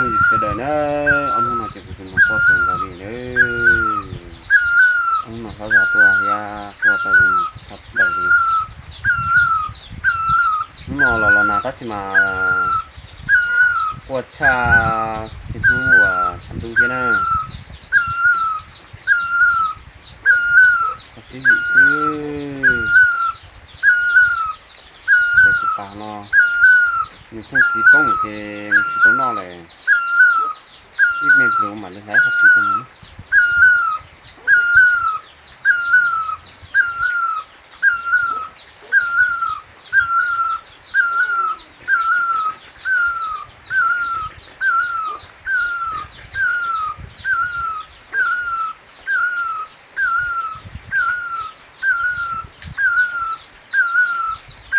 Phooj ywg sawv daws na, ob hnub no ces kuv tus mloog quaj kawg nkaus li lawm. Ob hnub no hlob zog tuaj thiab quaj tau zoo tshaj plaws li. Hnub no los los nag tab sis mas quaj tshaj txhia hnub uas tshav ntuj thiab na. Qhov sib him xwb. Ces tus pas no nws pheej txiv poob ces nws tsis tau noj lawm. Ib me pliag mam li hlais qhov txiv rau nws na.